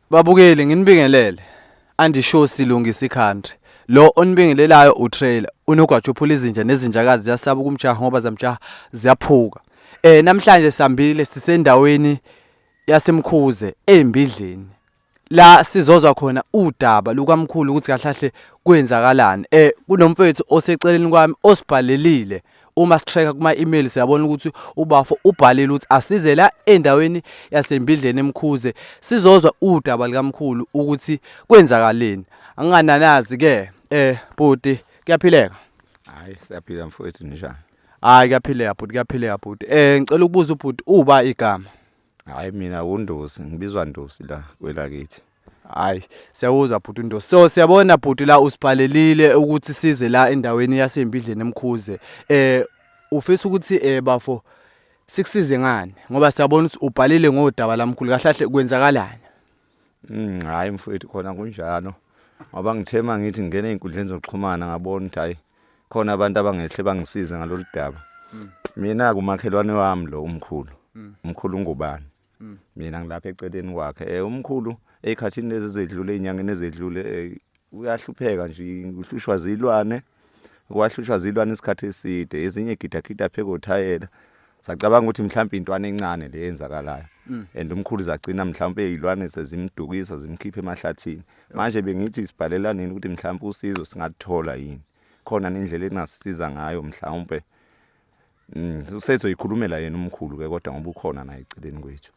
Babukeli nginibingelele. Andisho silungisa i-country. Lo onibingelelayo utrailer unogwaja uphula izinja nezinjakazi ziyasaba ukumjaha ngoba zamjaha ziyaphuka. Namhlanje sambile sisendaweni yaseMkhuze eMbidleni. La sizozwa khona udaba lukamkhulu ukuthi kahle kahle kwenzakalani. Kunomfethu oseceleni kwami osibhalelile uma sitracker kuma email siyabona ukuthi ubafo ubhalile ukuthi asize la endaweni yaseMbidleni eMkhuze sizozwa udaba likamkhulu ukuthi kwenzakaleni. Angingananazi ke bhuti kuyaphileka. Hayi siyaphila mfowethu njani? Hayi kuyaphileka bhuti kuyaphileka bhuti. Ngicela ukubuza ubhuti uba igama. Hayi mina uNdosi ngibizwa Ndosi la kwelakithi. Hayi siyawuzwa bhuti uNdosi. So siyabona bhuti la usibhalelile ukuthi size la endaweni yaseMbidleni eMkhuze. Ufisa ukuthi bafo sikusize ngani ngoba siyabona ukuthi ubhalile ngodaba lamkhulu kahle kahle kwenzakalani? Hayi mfowethu khona kunjalo. Ngoba ngithema ngithi ngingena ey'nkundleni zokuxhumana ngabona ukuthi hayi khona abantu abangehle bangisize ngalolu daba. Mina kumakhelwane wami lo umkhulu. Umkhulu ngubani? Mina ngilapha eceleni kwakhe. Umkhulu ey'khathini lezi ezedlule ey'nyangeni ezedlule uyahlupheka nje uhlushwa zilwane. Wahlushwa zilwane isikhathi eside ezinye gidagida phekothayela. Sacabanga ukuthi mhlawumbe intwana encane le yenzakalayo. And umkhulu zagcina mhlawumbe izilwane sezimdukisa zimkhipha emahlathini. Manje bengithi sibhalela nini ukuthi mhlawumbe usizo singathola yini. Khona nendlela engasisiza ngayo mhlawumbe. Usethoyikhulumela yena umkhulu ke kodwa ngoba ukhona naye eceleni kwethu.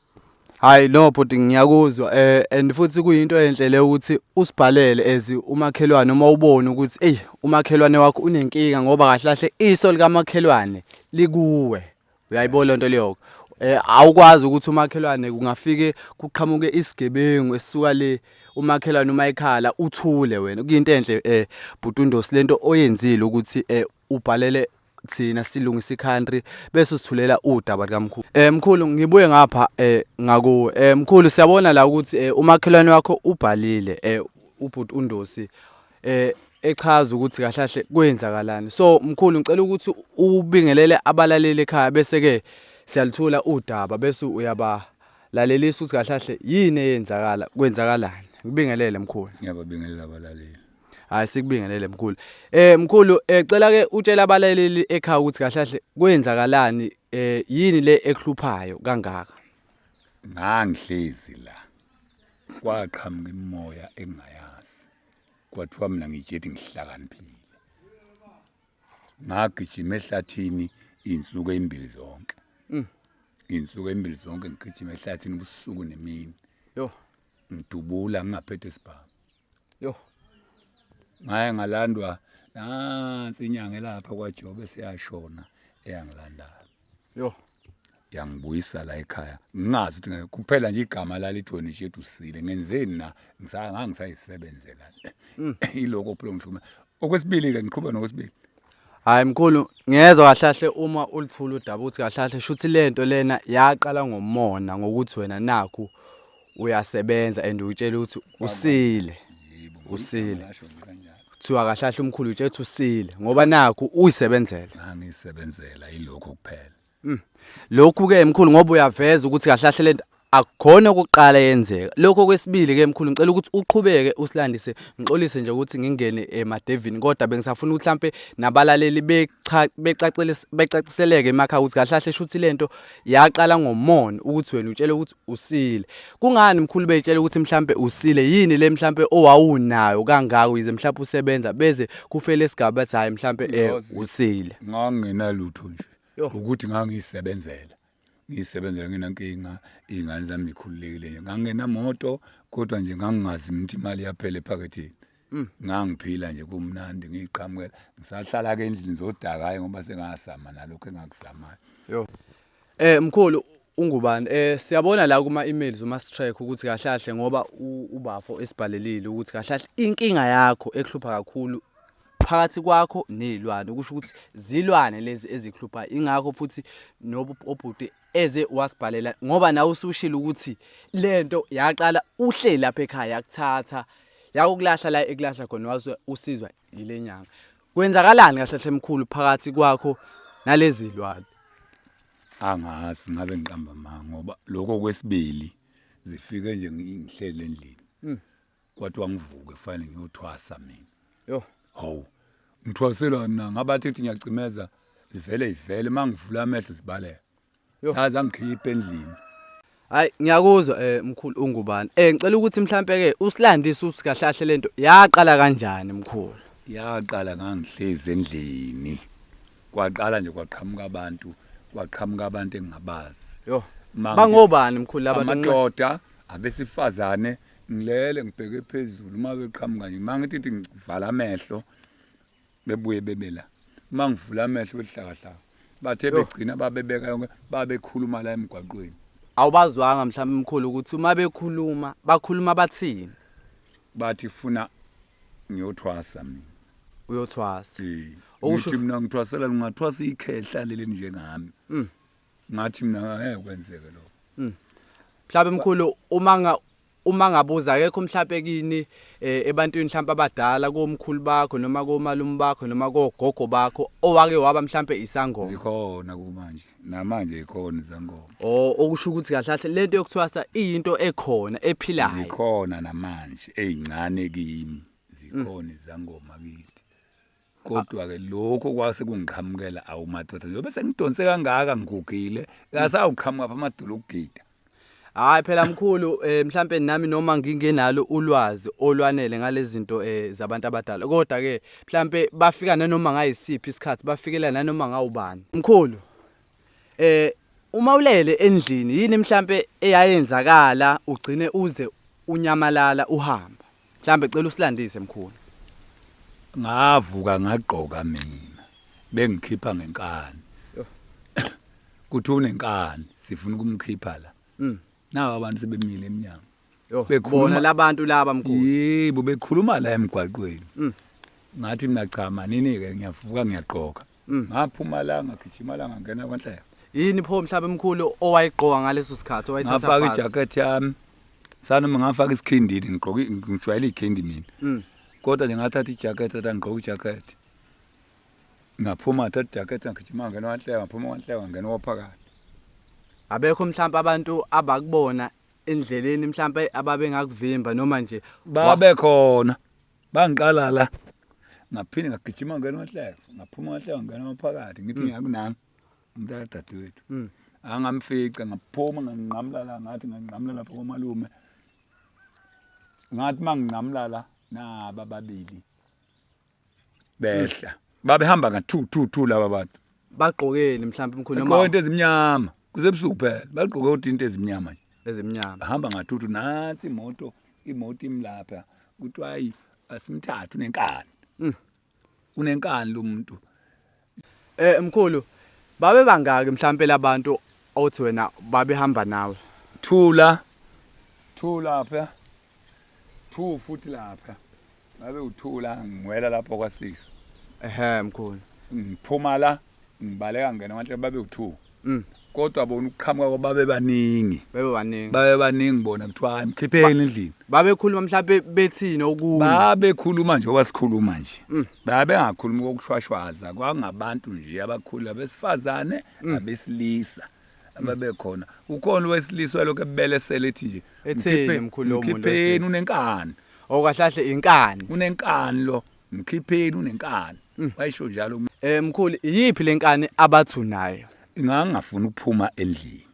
Hayi no bhuti ngiyakuzwa and futhi kuyinto enhle le ukuthi usibhalele as umakhelwane uma ubona ukuthi ey umakhelwane wakho unenkinga ngoba kahle kahle iso likamakhelwane likuwe. Uyayibona lento leyo. Awukwazi ukuthi umakhelwane kungafike kuqhamuke isigebengu esisuka le umakhelwane uma ekhala uthule wena. Kuyinto enhle bhuti uNdosi lento oyenzile ukuthi ubhalele thina silungisa i-country bese usithulela udaba likamkhulu. Mkhulu ngibuye ngapha ngakuwe. Mkhulu siyabona la ukuthi umakhelwane wakho ubhalile ubhuti uNdosi echaza ukuthi kahle kahle kwenzakalani. So mkhulu ngicela ukuthi ubingelele abalaleli ekhaya bese ke siyalithula udaba bese uyabalalelisa ukuthi kahle kahle yini eyenzakala kwenzakalani. Ngibingelele mkhulu. Ngiyababingelela abalaleli. Hayi sikubingelele mkhulu. Mkhulu cela ke utshela abalaleli ekhaya ukuthi kahle kahle kwenzakalani yini le ekuhluphayo kangaka. Ngangihlezi la. Kwaqhamuka imoya engingayazi. Kwathiwa mina ngitshethi ngihlakaniphile. Ngagijima ehlathini insuku ezimbili zonke. Insuku ezimbili zonke ngigijima ehlathini ubusuku nemini. Yo. Ngidubula ngingaphethe isibhamu. Yo. Ngaye ngalandwa nansi inyanga elapha kwaJobe siyashona eyangilandayo. Yo. Yangibuyisa la ekhaya. Ngingazi ukuthi kuphela nje igama lalithi wena nje usile. Ngenzeni na? Ngisayisebenzela. Iloko phela ngihlume. Okwesibili ke ngiqhubeka nokwesibili. Hayi mkhulu ngiyezwa kahle kahle uma ulithula udaba ukuthi kahle kahle shuthi lento lena yaqala ngomona ngokuthi wena nakhu uyasebenza and uyitshela ukuthi usile. Usile. Kuthiwa kahle kahle umkhulu utshela ukuthi usile ngoba nakhu uyisebenzela. Ngangisebenzela ilokho kuphela. Lokhu ke mkhulu ngoba uyaveza ukuthi kahle kahle lento akukhona okokuqala yenzeka. Lokho kwesibili ke mkhulu ngicela ukuthi uqhubeke usilandise ngixolise nje ukuthi ngingene emadevini kodwa bengisafuna ukuthi mhlambe nabalaleli becacele becaciseleke emakhaya ukuthi kahle kahle shuthi lento yaqala ngomona ukuthi wena utshele ukuthi usile. Kungani mkhulu beyitshela ukuthi mhlambe usile yini le mhlambe owawunayo kangako yize mhlambe usebenza beze kufele esigaba bathi hayi mhlambe usile. Ngangingenalutho nje. Ukuthi ngangisebenzela. Ngisebenzela nginankinga izingane zami zikhululekile nje. Ngangenamoto kodwa nje ngangingazi ukuthi imali yaphela ephaketheni. Ngangiphila nje kumnandi ngiqhamukela. Ngisahlala ke endlini zodaka hayi ngoba sengasama nalokho engakuzamayo. Yo. Mkhulu ungubani? Siyabona la kuma emails uma sitrack ukuthi kahle kahle ngoba ubafo esibhalelile ukuthi kahle kahle inkinga yakho ekuhlupha kakhulu phakathi kwakho nezilwane kusho ukuthi zilwane lezi ezikuhluphayo ingakho futhi nobu obhuti eze wasibhalela ngoba nawe usushilo ukuthi lento yaqala uhleli lapha ekhaya yakuthatha yakukulahla la ekulahla khona wase usizwa yile nyanga. Kwenzakalani kahle kahle mkhulu phakathi kwakho nalezi zilwane? Angazi ngabe ngiqamba amanga ngoba lokho kwesibili. Zifike nje ngihlele endlini. Kwathiwa ngivuke kufanele ngiyothwasa mina. Yo. Hawu. Ngithwaselwa mina ngabathi ukuthi ngiyacimeza zivele ivele mangivula amehlo zibaleka. Yo. Saze angikhiphe endlini. Hayi ngiyakuzwa mkhulu ungubani. Ngicela ukuthi mhlambe ke usilandise usikahlahle lento yaqala kanjani mkhulu. Yaqala ngangihlezi endlini. Kwaqala nje kwaqhamuka abantu, kwaqhamuka abantu engingabazi. Yo. Bangobani mkhulu labantu? Amadoda, abesifazane, ngilele ngibheke phezulu uma beqhamuka nje mangithi ngithi ngivala amehlo bebuye bebe la. Uma ngivula amehlo behlakahlaka. Bathe begcina babebeka yonke babekhuluma la emgwaqweni. Awubazwanga mhlawumbe mkhulu ukuthi uma bekhuluma bakhuluma bathini? Bathi funa ngiyothwasa mina. Uyothwasa. Eh. Okusho Ngithi mina ngithwasela ngingathwasa ikhehla leli njengami. Ngathi mina ngeke kwenzeke lokho. Mhlawumbe mkhulu uma ngabuza akekho mhlawumbe kini ebantwini mhlawumbe abadala komkhulu bakho noma komalume bakho noma kogogo bakho owake waba mhlawumbe isangoma. Zikhona kumanje. Namanje ikhona izangoma. Oh okusho ukuthi kahle kahle lento yokuthwasa iyinto ekhona ephilayo. Zikhona namanje ezincane kimi. Zikhona izangoma kithi. Kodwa ke lokho kwase kungiqhamukela awumadoda njengoba sengidonse kangaka ngigugile kasawuqhamuka pha amadolo ukugida. Hayi phela mkhulu mhlambe nami noma ngingenalo ulwazi olwanele ngalezi zinto zabantu abadala kodwa ke mhlambe bafika nanoma ngayisiphi isikhathi bafikela nanoma ngawubani. Mkhulu uma ulele endlini yini mhlambe eyayenzakala ugcine uze unyamalala uhamba? Mhlambe cela usilandise mkhulu. Ngavuka ngagqoka mina bengikhipha ngenkani. Kuthi unenkani sifuna ukumkhipha la. Nawo abantu sebemile eminyango. Yo, Bekhuluma- bona labantu laba mkhulu. Yebo bekhuluma la emgwaqweni. Ngathi mina cha manini ke ngiyavuka ngiyagqoka. Ngaphuma la ngagijima la ngangena kwanhleka. Yini pho mhlawumbe mkhulu owayigqoka ngaleso sikhathi owayithatha Ngafaka fast? ijacket yami. Sanoma ngafaka isikhindini ngigqoke ngijwayele ikhindi mina. Kodwa nje ngathatha ijacket athi ngigqoke ijacket. Ngaphuma ngathatha ijacket ngagijima ngangena kwanhleka ngaphuma kwanhleka ngangena kwaphakathi. Abekho mhlawumbe abantu abakubona endleleni mhlawumbe ababengakuvimba noma nje Babe khona bangiqala la. Ngaphinde ngagijima ngena kwanhleka ngaphuma kwanhleka ngena kwaphakathi ngithi ngiyakunanga umntaka dadewethu. Angamfica ngaphuma nganqamula la ngathi nganqamula lapha komalume. Ngathi manginqamula la naba ababili behla. Babehamba nga 2 2 2 laba bantu. Bagqokeni mhlawumbe mkhulu Bagqoke noma into ezimnyama. Kusebusuku phela. Bagqoke ukuthi into ezimnyama nje. Ezimnyama. Bahamba ngathuthu nansi imoto, imoto imlapha. Kuthiwa hayi asimthathe unenkani. Unenkani lo muntu. Mkhulu babe bangaki mhlambe labantu othi wena babehamba nawe? Thula. Thula lapha. 2 futhi lapha. Ngabe uthula ngiwela lapho kwa 6. Ehhe mkhulu. Ngiphuma la ngibaleka ngena kwanhle babe u2. Kodwa bona ukuqhamuka kwababe baningi. Babe baningi. Babe baningi bona kuthiwa hayi mkhipheni endlini. Babekhuluma mhlambe bethini okunye. Babekhuluma nje okwasikhuluma nje. Babe ngakhuluma kokushwashwaza kwangabantu nje abakhulu abesifazane abesilisa ababekhona. Ukhona owesilisa lokho ebelesele ethi nje Etheni mkhulu lo muntu mkhipheni wesilisa? unenkani. Okahlahle inkani. Unenkani lo mkhipheni unenkani. Wayisho njalo. Mkhulu iyiphi lenkani abathu nayo? Ngangafuna ukuphuma endlini.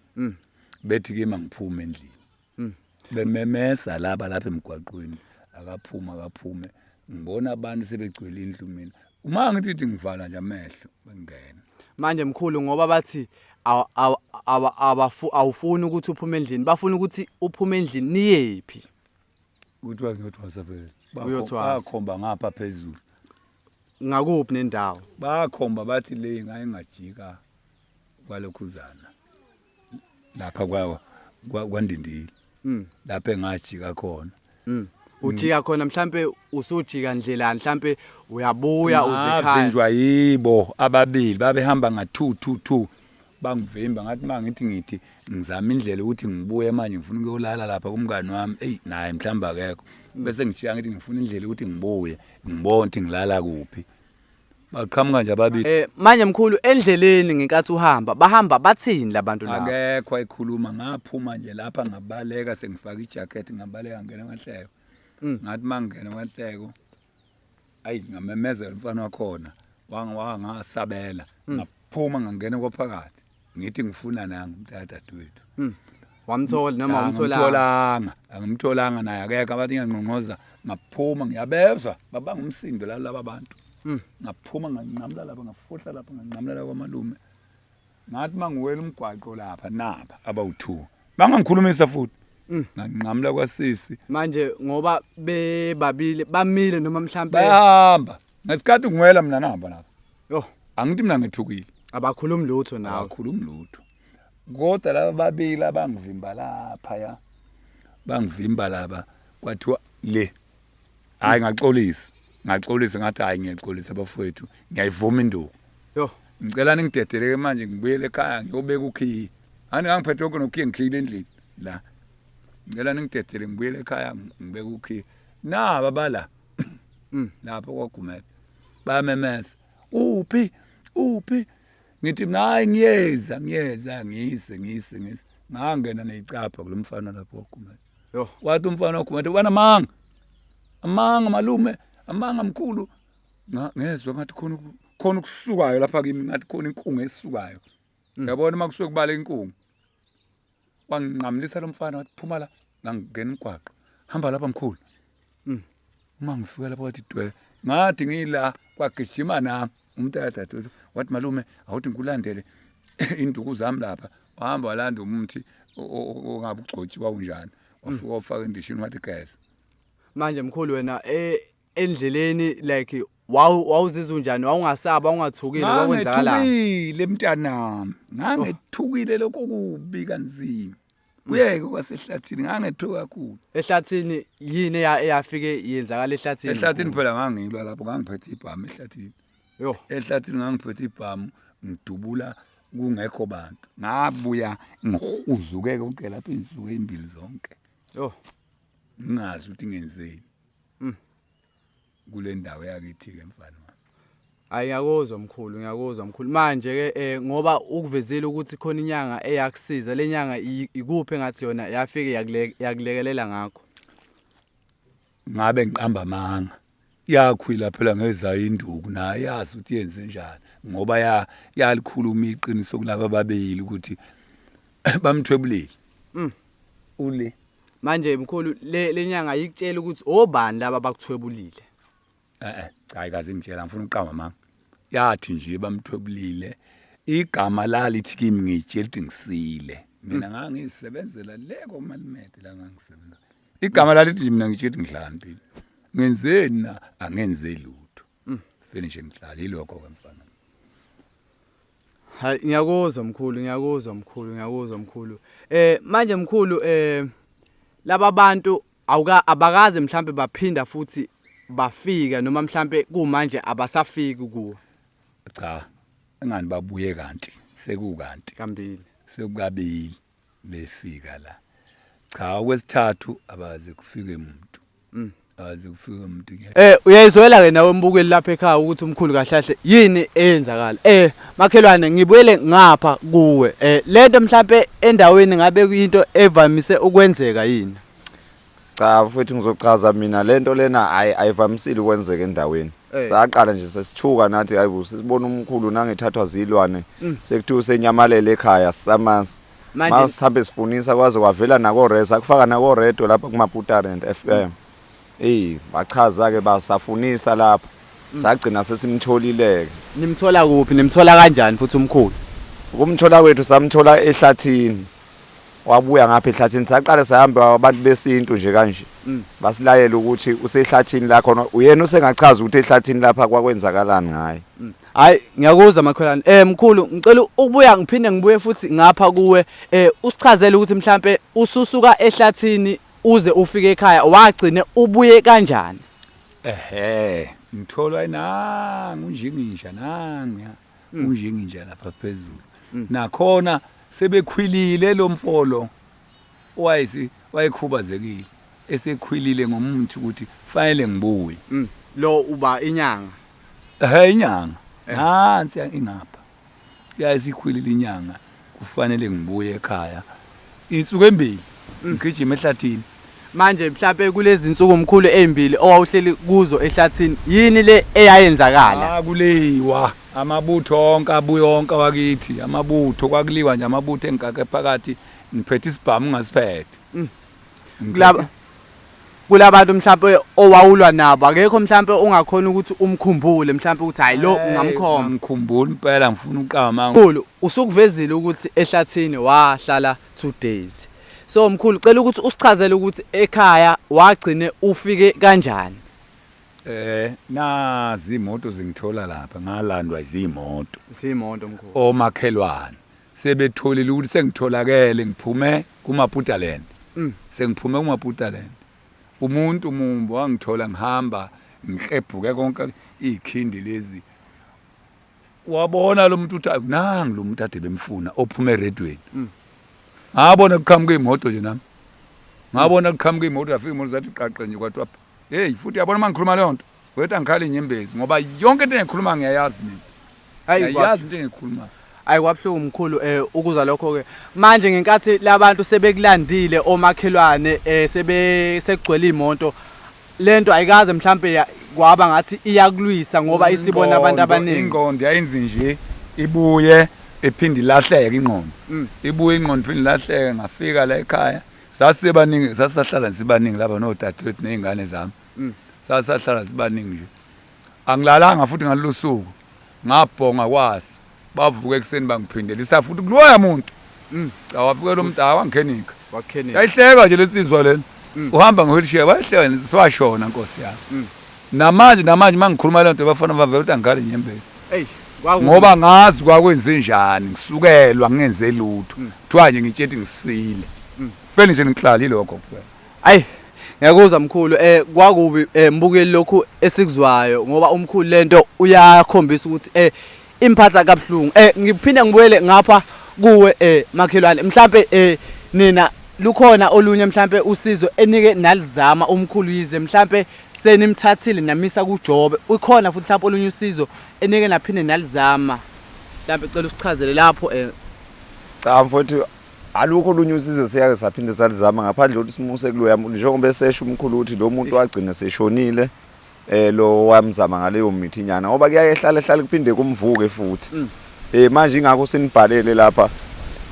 Bethi ke mangiphume endlini. Bememesa laba lapha emgwaqweni akaphuma akaphume. Ngibona abantu sebegcwele indlu mina. Uma ngithi ngivala nje amehlo bengena. Manje mkhulu ngoba bathi awufuni ukuthi uphume endlini, bafuna ukuthi uphume endlini niyephi? Kuthiwa ngiyothwasa phela. Uyothwasa. Bakhomba ngapha phezulu. Ngakuphi nendawo? Bakhomba bathi le ngayingajika kwalokhuzana. Lapha kwaNdindile. Lapha engajika khona. Ujika khona mhlambe usujika ndlelani mhlambe uyabuya uze ekhaya. Ngavinjwa yibo ababili babehamba nga 2 2 2 bangivimba ngathi mangithi ngithi ngizama indlela ukuthi ngibuye manje ngifuna ukuyolala lapha kumngani wami ey naye mhlamba akekho bese ngishiya ngithi ngifuna indlela ukuthi ngibuye ngibone ukuthi ngilala kuphi. Baqhamuka nje ababili. Manje mkhulu endleleni ngenkathi uhamba bahamba bathini labantu laba? Akekho ayikhuluma ngaphuma nje lapha ngabaleka sengifaka ijacket ngabaleka ngena kwaNhleko. Ngathi mangena kwaNhleko ayi ngamemezela umfana wakhona wangasabela ngaphuma ngangena kwaphakathi ngithi ngifuna nangu umntadadewethu. Wamthola noma wamtholanga? Angimtholanga, angimtholanga naye akekho abathi ngiyangqongqoza ngaphuma ngiyabezwa babanga umsindo la laba bantu. Ngaphuma nganqamula lapha ngafohla lapha nganqamula la kwamalume. Ngathi mangiwela umgwaqo lapha naba abawu2. Bangangikhulumisa futhi. Nganqamula kwasisi. Manje ngoba bebabili bamile noma mhlambe Bayahamba. Ngesikhathi ngiwela mina nahamba lapha. Yo, Angithi mina ngethukile. abakhulumi lutho nawe. Abakhulumi lutho. Kodwa laba babili abangivimba lapha ya. Bangivimba laba kwathiwa le. Hayi ngaxolisa. Ngaxolisa ngathi hayi ngiyaxolisa bafowethu. Ngiyayivuma induku. Yo, Ngicela ningidedeleke manje ngibuyele ekhaya ngiyobeka ukhiye. Ani ngangiphethe konke nokhiye ngikhiyile endlini la. Ngicela ningidedele ngibuyele ekhaya ngibeke ukhiye. Naba bala. Lapho kwaGumede. Bayamemeza. Uphi? Uphi? Ngithi mina hayi ngiyeza ngiyeza ngiyise ngiyise ngiyise. Ngangena nezicapha kulomfana lapho kwaGumede. Yo. Wathi umfana waGumede wanamanga. Amanga malume, amanga mkhulu. Ngezwa ngathi khona khona ukusukayo lapha kimi ngathi khona inkungu esukayo. Yabona uma kusuke kubala inkungu. Wanginqamlisa lo mfana wathi phuma la ngangena umgwaqo. Hamba lapha mkhulu. Uma ngifika lapha wathi dwe ngathi ngila kwagijima nami umuntu akadadewethu wathi malume awuthi ngikulandele induku zami lapha wahamba walanda umuthi ongabe ugcotshiwa unjani wafika wafaka endishini wathi geza. Manje mkhulu wena endleleni like wawuzizwa unjani wawungasaba wawungathukile kwakwenzakalani? Ngangethukile mntanami ngangethukile lokho kubi kanzima kuyeke kwasehlathini ngangethuka kakhulu. Ehlathini yini eyafike yenzakala ehlathini? Ehlathini phela ngangilwa lapho ngangiphethe ibhamu ehlathini. Yo. Ehlathini ngangiphethe ibhamu ngidubula kungekho bantu. Ngabuya ngihuzuke konke lapha insuku ezimbili zonke. Yo. Ngingazi ukuthi ngenzeni. Kule ndawo yakithi ke mfana wami. Hayi ngiyakuzwa mkhulu, ngiyakuzwa mkhulu. Manje ke ngoba ukuvezile ukuthi khona inyanga eyakusiza, le nyanga ikuphi engathi yona yafike yakulekelela ngakho? Ngabe ngiqamba amanga. Yakhwila phela ngezayo induku naye yazi ukuthi yenze njani ngoba yalikhuluma iqiniso kulaba ababili ukuthi bamthwebulile. Ule. Manje mkhulu le nyanga ayikutshela ukuthi obani laba abakuthwebulile? Cha ayikaze ingitshela ngifuna ukuqamba amanga. Yathi nje bamthwebulile igama lalithi kimi ngitshela ukuthi ngisile. Mina ngangisebenzela le komalimede la ngangisebenza. Igama lalithi nje mina ngitshela ukuthi ngihlakaniphile. Ngenzeni na angenze lutho. Finish ngihlala yilokho ke mfana. Hayi ngiyakuzwa mkhulu, ngiyakuzwa mkhulu, ngiyakuzwa mkhulu. Manje mkhulu laba bantu abakaze mhlambe baphinda futhi bafika noma mhlambe kumanje abasafiki kuwe? Cha, engani babuye kanti sekukanti. Kambili. Sekukabili befika la. Cha okwesithathu abaze kufike umuntu. Abaze kufike umuntu ke. Uyayizwela ke nawe mbukeli lapha ekhaya ukuthi umkhulu kahle kahle yini eyenzakala. Makhelwane ngibuyele ngapha kuwe. Lento mhlambe endaweni ngabe kuyinto evamise ukwenzeka yini? Cha mfowethu ngizochaza mina lento lena ayivamisile ukwenzeka endaweni. Saqala nje sesithuka nathi hayibo sisibona umkhulu nangethathwa zilwane sekuthiwa usenyamalele ekhaya samasi. Masihambe sifunisa kwaze kwavela nako res akufaka nako redo lapha kuma Putarent FM. Bachaza ke basafunisa lapha. Sagcina sesimtholileke. Nimthola kuphi? Nimthola kanjani futhi umkhulu? Ukumthola kwethu samthola ehlathini. Wabuya ngapha ehlathini saqala sahamba abantu besintu nje kanje. Basilayela ukuthi usehlathini la khona uyena usengachaza ukuthi ehlathini lapha kwakwenzakalani ngaye. Hayi ngiyakuzwa makhelwane. Mkhulu ngicela ukubuya ngiphinde ngibuye futhi ngapha kuwe. Usichazele ukuthi mhlambe ususuka ehlathini uze ufike ekhaya wagcine ubuye kanjani? Ehhe, ngitholwa nangu unjinginja nangu ya. Unjinginja lapha phezulu. Nakhona sebekhwilile lo mfolo wayekhubazekile esekhwilile ngomuthi ukuthi fanele ngibuye. Lo uba inyanga. Ehe inyanga. Nansi ingapha. Yayisikhwilile inyanga kufanele ngibuye ekhaya. Insuku embili ngigijima ehlathini. Manje mhlampe kulezi nsuku omkhulu ezimbili owawuhleli kuzo ehlathini yini le eyayenzakala? Ah kuliwa amabutho onke abuye onke wakithi amabutho kwakuliwa nje amabutho engikake phakathi ngiphethe isibhamu ngasiphethe. Kulaba kulabantu mhlampe owawulwa nabo akekho mhlampe ongakhona ukuthi umkhumbule mhlampe ukuthi hayi lo ungamkhomba. Ngikhumbula impela ngifuna uqama. Mkhulu usukuvezile ukuthi ehlathini wahlala 2 days. So mkhulu cela ukuthi usichazele ukuthi ekhaya wagcine ufike kanjani. Nazi imoto zingithola lapha ngalandwa izimoto. Izimoto mkhulu. Omakhelwane sebetholile ukuthi sengitholakele ngiphume kuMaputaland. Sengiphume kuMaputaland. Umuntu mumbo wangithola ngihamba ngihlebhuke konke izikhindi lezi. Wabona lo muntu uthi nangu lo muntu ade bemfuna ophuma eredweni. Ngabona kuqhamuka imoto nje nami. Ngabona kuqhamuka imoto yafika imoto zathi qaqe nje kwathiwa hey futhi yabona uma ngikhuluma leyo nto wethu angikhala inyembezi ngoba yonke into engikhuluma ngiyayazi mina. Ngiyayazi into engikhuluma. Ayi kwabuhlungu mkhulu ukuzwa lokho ke. Manje ngenkathi labantu sebekulandile omakhelwane sebe sekugcwele imoto lento ayikaze mhlambe kwaba ngathi iyakulwisa ngoba isibona abantu abaningi. Ingqondo yayenzi nje ibuye iphinde ilahleke ingqondo. Ibuye ingqondo iphinde ilahleke ngafika la ekhaya sasibaningi sasisahlala sibaningi lapha nodadewethu nezingane zami. Sasisahlala sibaningi nje. Angilalanga futhi ngalolu suku ngabhonga kwasi bavuka ekuseni bangiphindelisa futhi kuloya muntu. Cha wafika lo muntu awangikhenika. Wakhenika. Yayihleka nje lensizwa lena. Uhamba nge-wheelchair wayehleka nje siwashona nkosi yami. Namanje namanje mangikhuluma le nto bafana bavela ukuthi angikhali inyembezi. Ey Ngoba ngazi kwakwenze njani ngisukelwa ngingenze lutho. Kuthiwa nje ngitshethi ngisile. Finish ngihlala ilokho kuphela. Ayi ngiyakuzwa mkhulu kwakubi mbukeli lokhu esikuzwayo ngoba umkhulu lento uyakhombisa ukuthi imphatha kabuhlungu. Ngiphinde ngibuyele ngapha kuwe makhelwane mhlambe nina lukhona olunye mhlambe usizo enike nalizama umkhulu yize mhlambe senimthathile namisa kuJobe ukhona futhi mhlambe olunye usizo enike naphinde nalizama mhlambe cela usichazele lapho Cha mfowethu alukho olunye usizo siyake saphinde salizama ngaphandle kokuthi simuse kuloya muntu njengoba esesho umkhulu ukuthi lo muntu wagcina seshonile lo wamzama ngaleyo mithi nyana ngoba kuyaye hlale hlale kuphinde kumvuke futhi. Manje ingakho sinibhalele lapha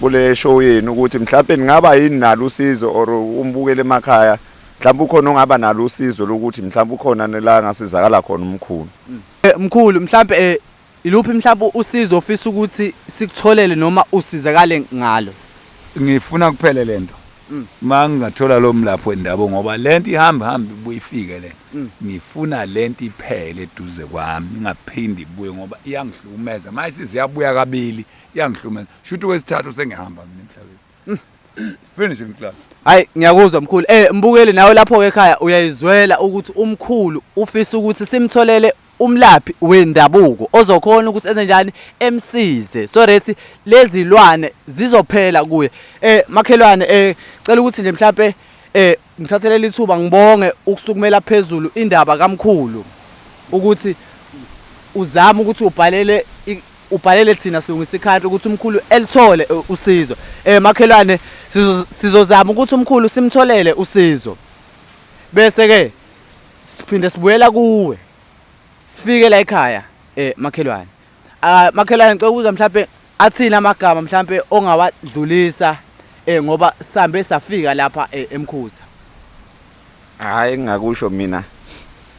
kule show yenu ukuthi mhlawumbe ningaba yini nalo usizo or umbukele emakhaya mhlawumbe ukhona ongaba nalo usizo lokuthi mhlawumbe ukhona la ngasizakala khona umkhulu. Mkhulu mhlawumbe iluphi mhlawumbe usizo ofisa ukuthi sikutholele noma usizakale ngalo? Ngifuna kuphele lento. Mangingathola lo mlapho wendabo ngoba lento ihamba hamba ibuye ifike le. Ngifuna lento iphele eduze kwami ingaphindi ibuye ngoba iyangihlukumeza. Manje siziyabuya kabili iyangihlukumeza. Shuthi kwesithathu sengihamba mina emhlabeni. Finish class. Hayi ngiyakuzwa mkhulu. Mbukeli nawe lapho ke ekhaya uyayizwela ukuthi umkhulu ufisa ukuthi simtholele umlaphi wendabuko ozokhona ukuthi enze njani emsize so that lezi lwane zizophela kuye. Makhelwane cela ukuthi nje mhlambe ngithathele ithuba ngibonge ukusukumela phezulu indaba kamkhulu ukuthi uzama ukuthi ubhalele thina silungisa ikhanti ukuthi umkhulu elithole usizo. Makhelwane sizozama ukuthi umkhulu simtholele usizo bese ke siphinde sibuyela kuwe sifike la ekhaya makhelwane. Makhelwane ngicela ukubuza mhlambe athini amagama mhlambe ongawadlulisa ngoba sambe safika lapha eMkhuza. Hayi ngingakusho mina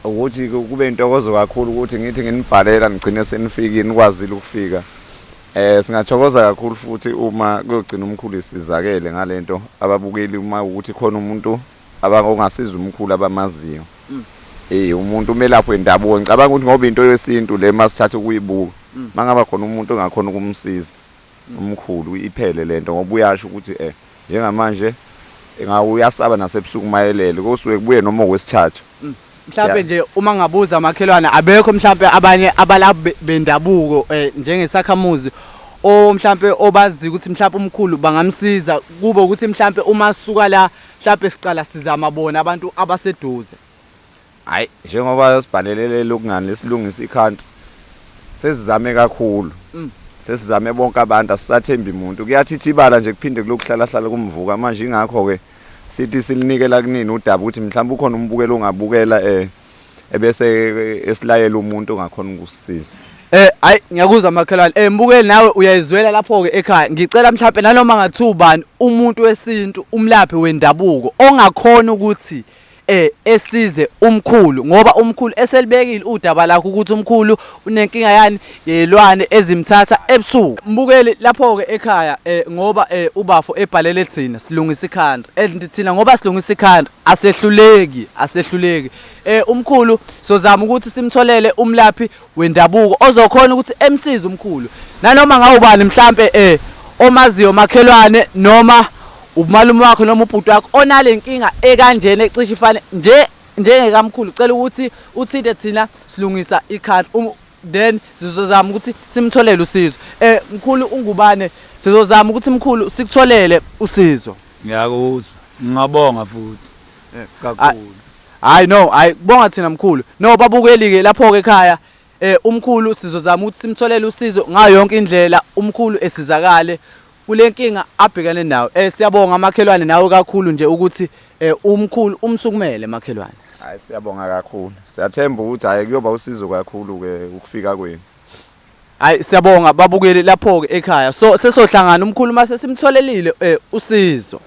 ukuthi kube intokozo kakhulu ukuthi ngithi nginibhalela nigcine senifikile nikwazile ukufika. Singathokoza kakhulu futhi uma kuyogcina umkhulu isizakele ngalento ababukeli uma ukuthi khona umuntu abangongasiza umkhulu abamaziyo. Umuntu umelaphi wendabuko ngicabanga ukuthi ngoba into yesintu le masithatha ukuyibuka mangaba khona umuntu ongakhona ukumsiza umkhulu iphele lento ngoba uyasho ukuthi njengamanje ngawe uyasaba nasebusuku mayelele kosuke kubuye noma okwesithathu. Mhlambe nje uma ngabuza amakhelwane abekho mhlambe abanye abalaphi bendabuko njengesakhamuzi o mhlambe obazi ukuthi mhlambe umkhulu bangamsiza kube ukuthi mhlambe uma suka la mhlambe siqala sizama bona abantu abaseduze. Hayi njengoba sibhalelele lokungani lesilungisa ikhanti. Sesizame kakhulu. Sesizame bonke abantu asisathembi umuntu. Kuyathithibala nje kuphinde kulokuhlala hlala kumvuka manje ingakho ke sithi silinikela kunini udaba ukuthi mhlawumbe ukhona umbukelo ongabukela eh ebese esilayela umuntu ongakhona ukusisiza. Hayi ngiyakuzwa makhelwane. Mbukeli nawe uyayizwela lapho ke ekhaya. Ngicela mhlawumbe nanoma ngathiwa ubani umuntu wesintu umlaphi wendabuko ongakhona ukuthi esize umkhulu ngoba umkhulu eselibekile udaba lakho ukuthi umkhulu unenkinga yani yelwane ezimthatha ebusuku. Mbukeli lapho ke ekhaya ngoba ubafo ebhalele thina silungisa ikhanda. And thina ngoba silungisa ikhanda asehluleki asehluleki. Umkhulu sozama ukuthi simtholele umlaphi wendabuko ozokhona ukuthi emsize umkhulu nanoma ngawubani mhlambe omaziyo makhelwane noma umalume wakho noma ubhuti wakho onale nkinga ekanjena ecishe ifane nje njengekamkhulu, cela ukuthi uthinte thina silungisa ikhadi then sizozama ukuthi simtholele usizo. Mkhulu ungubane sizozama ukuthi mkhulu sikutholele usizo. Ngiyakuzwa, ngingabonga futhi kakhulu. Hayi no, hayi kubonga thina mkhulu. No babukeli ke lapho ke ekhaya umkhulu sizozama ukuthi simtholele usizo ngayo yonke indlela umkhulu esizakale kule nkinga abhekane nayo. Siyabonga makhelwane nawe kakhulu nje ukuthi umkhulu umsukumele makhelwane. Hayi siyabonga kakhulu. Siyathemba ukuthi hayi kuyoba usizo kakhulu ke ukufika kwenu. Hayi siyabonga babukeli lapho ke ekhaya. So sesohlangana umkhulu mase simtholelile usizo.